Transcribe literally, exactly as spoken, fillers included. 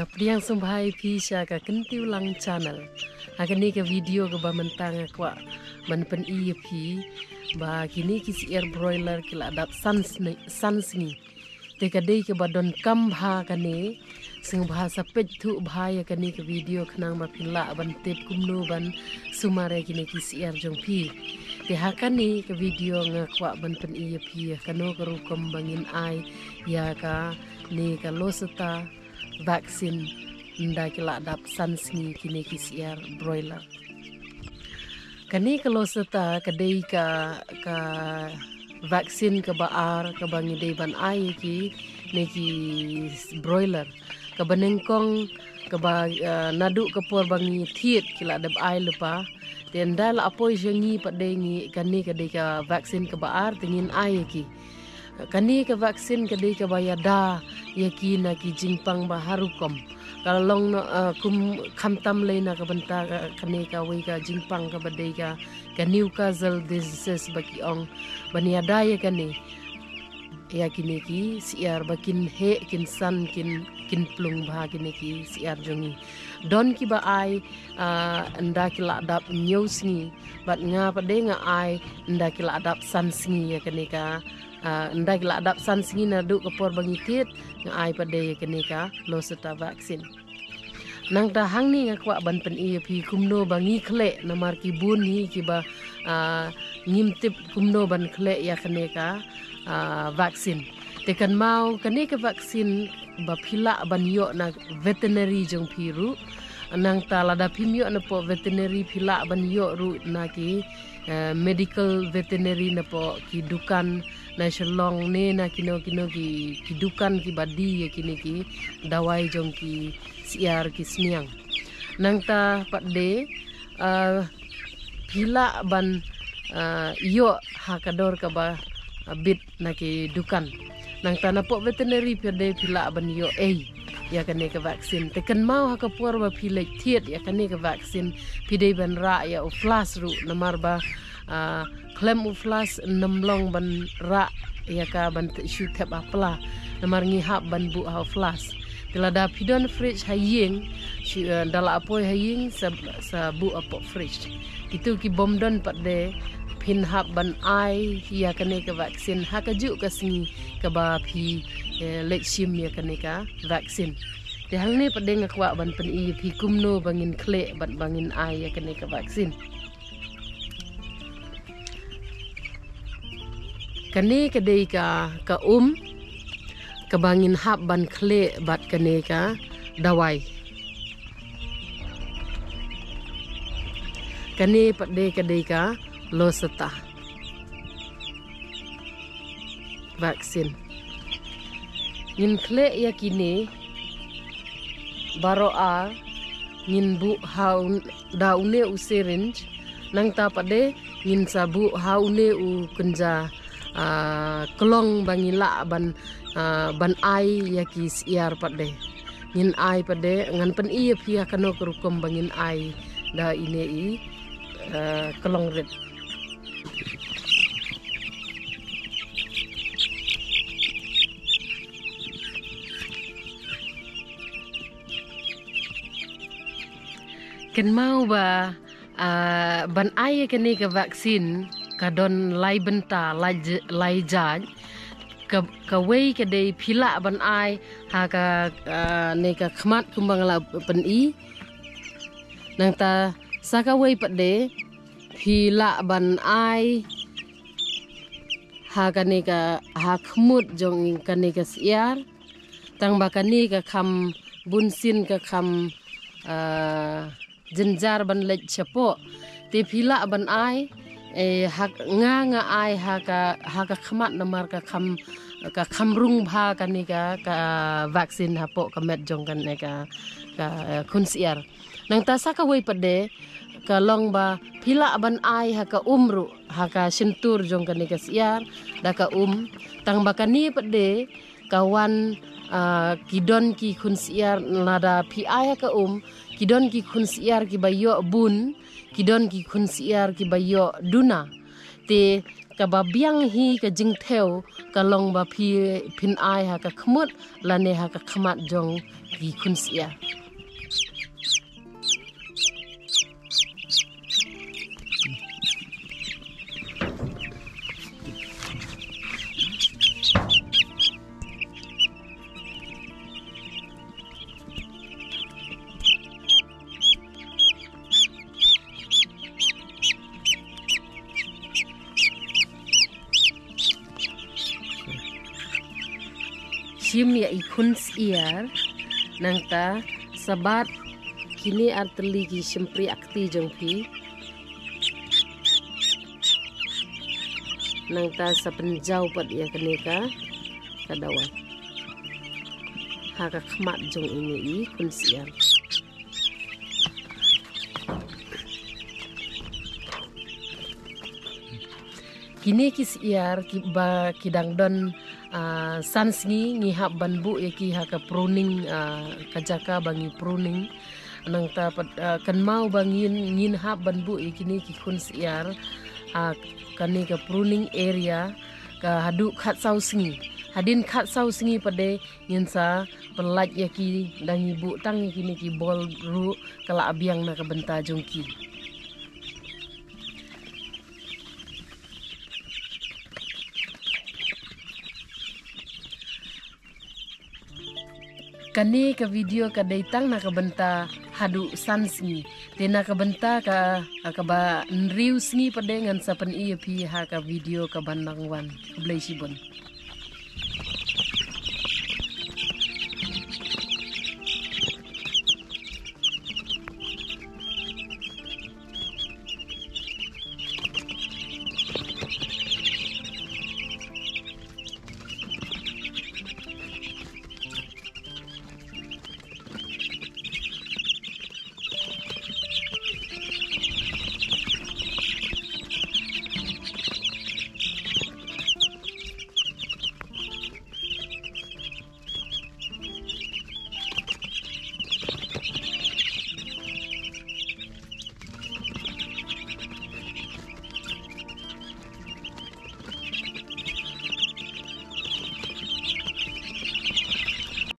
Pdiang sngewbha ïa phi sha ka Kyntiwlang Channel. Ha kane ka video kaba mynta nga kwah ban pyni ïa phi ba kine ki syiar broiler ki la dap san sne-, san sngi. Te ka dei kaba donkam bha kane, sngewbha sa peit thuh bha ïa kane ka video khnang ba phin lah ban tip kumno ban sumar ïa kine ki syiar jong phi. Te ha kane ka video nga kwah ban pyni ïa phi ïa kano ka rukom ba ngin ai ïa kane ka Loseta vaccine ynda ki la dap san sngi kine ki syiar broiler. Kane ka Loseta ka dei ka, ka vaccine kaba ar kaba ngi dei ban ai ïa kine ki broiler. Kaba nyngkong kaba, eh, naduh ka por ba ngi thied ki la dep ai lypa. Te ynda la poi sha ngi pat dei ngi, kane ka dei ka vaccine kaba ar te ngin ai ïa ki. Kane ka vaccine ka dei kaba ïada ïa ki na ki jingpang ba har rukom. Ka long na, eh, kum khamtam lei na ka bynta ka, kane kawei ka jingpang kaba dei ka, ka Newcastle disease ba ki ong. Ban ïada ïa kane, ïa kine ki syiar ba kin heh, kin san, kin, kin plung bha kine ki syiar jong ngi. Don kiba ai, ah, ynda ki la dap hynñiew sngi. Bad nga pat dei nga ai ynda ki la dap san sngi ïa kane ka, ah, ynda ki la dap san sngi naduh ka por ba ngi thied, nga ai pat dei ïa kane ka Loseta vaccine. Nangta hangne nga kwah ban pyni ïa phi kumno ba ngi khleh namar ki bun hi kiba, ah, ngim tip kumno ban khleh ïa kane ka, ah, vaccine. Te kynmaw kane ka vaccine ba phi lah ban ïoh na veterinary jong phi ruh. Nangta lada phim ïoh na pdeng veterinary phi lah ban ïoh ruh na ki, eh, medical veterinary na pdeng ki dukan na Shillong ne na kino kino ki, ki dukan kiba die ïa kine ki dawai jong ki syiar ki sniang. Nangta pat dei, eh, phi lah ban, eh, ïoh ha ka dor kaba, eh, bit na ki dukan. Nangta na pdeng veterinary phi dei phi lah ban ïoh ei ïa kane ka vaccine. Te kynmaw ha ka por ba phi leit thied ïa kane ka vaccine phi dei ban rah ïa u flask ruh namar ba, ah, khlem u flask ym long ban rah ïa ka ban te-, shu thep ha pla. Namar ngi hap ban buh ha u flask. Te lada phi don fridge ha ïing, shu, eh, da la poi ha ïing sa, sa buh ha pdeng fridge. Kitu ki bym don pat dei phin hap ban ai ïa kane ka vaccine ha kajuh ka sngi kaba phi, eh, leit shim ïa kane ka vaccine. Te hangne pat dei nga kwah ban pyni ïa phi kumno ba ngin khleh bad ba ngin ai ïa kane ka vaccine. Kane ka dei ka, ka um kaba ngin hap ban khleh bad kane ka dawai. Kane pat dei ka dei ka Loseta vaccine. Ngin khleh ïa kine baroh ar, ngin buh ha un-, da une u syringe, nangta pat dei ngin sa buh ha une u kynja, ah, klong ba ngi lah ban, ah, ban ai ïa ki syiar pat dei. Ngin ai pat dei, ngan pyni ïa phi ha kano ka rukom ba ngin ai da ine i, ah, klong rit. Kynmaw ba, ah, ban ai ïa kane ka vaccine ka don lai bynta, lai j-, lai jait. Ka, kawei ka dei phi lah ban ai ha ka, ah, ne ka khmat kumba nga la pyni. Nangta sa kawei pat dei phi lah ban ai ha kane ka, ha khmut jong kane ka syiar. Tang ba kane ka kham bunsien ka kham, ah, jynjar ban leit shapoh. Te phi lah ban ai, eh, ha, nga, nga ai ha ka, ha ka khmat namar ka kham, ka kham rung bha kane ka, ka vaccine hapoh ka met jong kane ka, ka, eh, khun syiar. Nangta sa kawei pat dei ka long ba phi lah ban ai ha ka um ruh, ha ka shyntur jong kane ka syiar da ka um. Tang ba kane pat dei ka wan, ah, ki don ki khun syiar, lada phi ai ha ka um, ki don ki khun syiar kiba ïoh bun, ki don ki khun syiar kiba ïoh duna. Te kaba biang hi ka jingthew ka long ba phi phin ai ha ka khmut lane ha ka khmat jong ki khun syiar. Shim ïa i khun syiar, nangta sa bat kine ar tylli ki shympriahkti jong phi. Nangta sa pynjaw pat ïa kane ka, ka dawa ha ka khmat jong ine i khun syiar. Kine ki syiar kiba ki dang don, ah, san sngi ngi hap ban buh ïa ki ha ka pruning, ah, ka jaka ba ngi pruning. Nangta pat, ah, kynmaw ba ngin, ngin hap ban buh ïa kine ki khun syiar ha kane ka pruning area ka haduh khatsaw sngi. Hadien khatsaw sngi pat de ngin sa pyllait ïa ki, dang ngi buh tang ïa kine ki bol ruh ka la biang na ka bynta jong ki. Kane ka video ka dei tang na ka bynta haduh san sngi. Te na ka bynta ka, kaba hynriew sngi pat de ngan sa pyni ïa phi ha ka video kaban nang wan. Khublei shibun.